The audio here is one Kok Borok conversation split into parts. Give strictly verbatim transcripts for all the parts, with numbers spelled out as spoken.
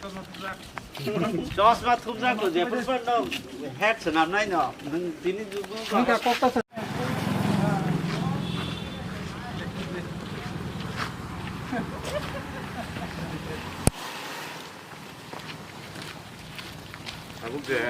Chosma thumjak ko je phuru phano head swnamnai no. Nwng tini jugo. Tabuk je.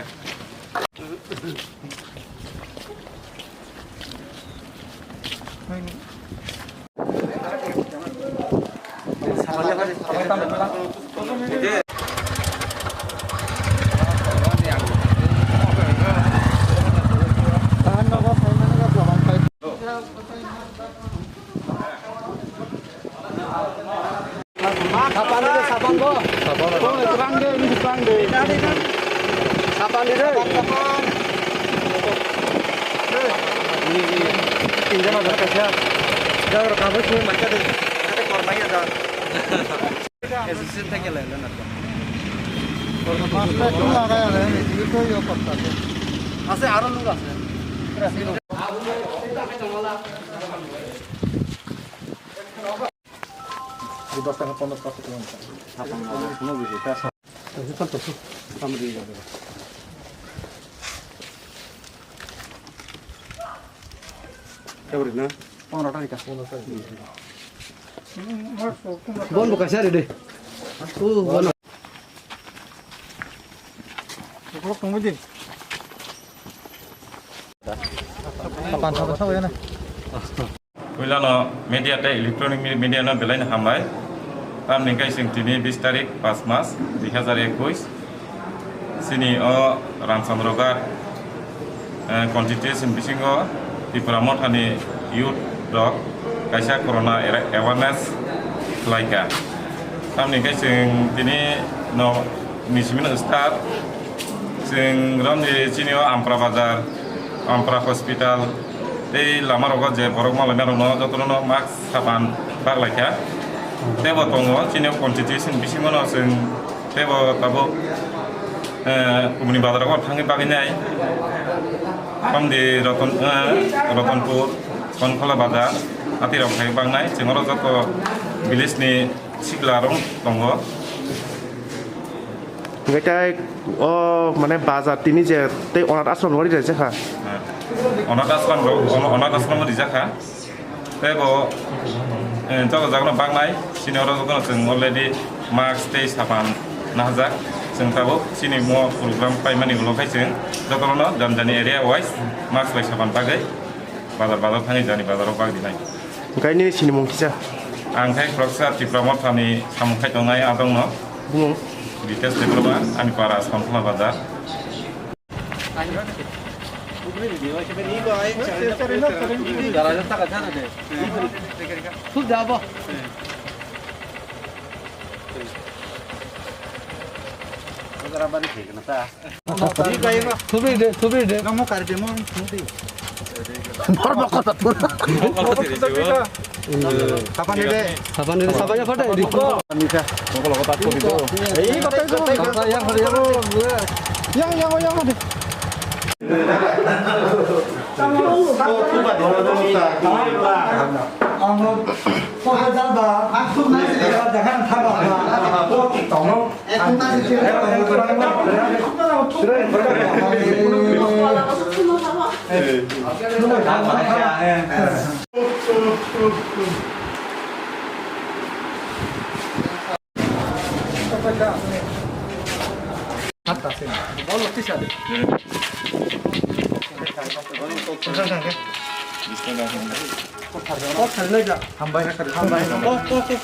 Sapan de, sapan bo. Sapan. Bo, terang de, ini terang de. Sapan de. Ini, ini. Ini jangan ada kerja. Jangan ada kamu semua macam de. Ada korma ya dah. Association theke le le na. Masta tu laga ya, ni tu yo patta. Ase aro lug ase. Di dos taka ponos paso tu. Apa nggak ada semua bisa. Itu kan tuh. Sama di. Kau na? Pono taka. Bon buka sari de. Tu bon. Kok tunggu di. Papan sama sama ya na. Puilano media tei electronic me-, media no belai no hambai. Tamni hwnkhe chwng tini bis tarik, pas mas, dui hazar ekush. Chini o Ramchandra Ghat, eh, constituency bisingo Tipra Mothani youth rok kaisa corona era-, awareness khlaikha. Tamni hwnkhe chwng tini no ni simi no start, chwng romni chini o Ampra Bazar, Ampra Hospital, tei lama rogo je borok malaima rokno jotono no mask sapan baklaikha. Tei bo tongo chini o constituency bisingo no chwng tei bo tabuk, eh, kubuni bazar rogo thangwi bagwi nai. Tamni Roton, eh, Rotonpur, Sonkhola bazar, ati rok thangwi bagnai. Chwng oro joto village ni sikla rok tongo. Hingke tai o mane bazar tini je tei onath ashram rok rijak kha. Onath ashram rok, ono-, onath ashram rijak kha. Tei bo, eh, joto jagano baknai, sini oro jotono chwng already mask tei sapan nahajak. Chwng tabuk chini mo program paimani ulo khai chwng jotono jani jani area wise mask bai sapan bagwi bazar bazar thangwi jani bazaro bak dinai. Hingke nini sinimung kisa? Ang khai khoroksa Tipra Mothani samung khai tongnai adongno. Bumung? Ritesh Debbarma, ani para Sonkhola bazar. Thubri de, thubri de. Namo kari de mo thubri. Bor bokol ta thubri. Sapan de. Sapan de, sapan de, sapan de. Yang, yang, yang, yang. Hambai, hambai.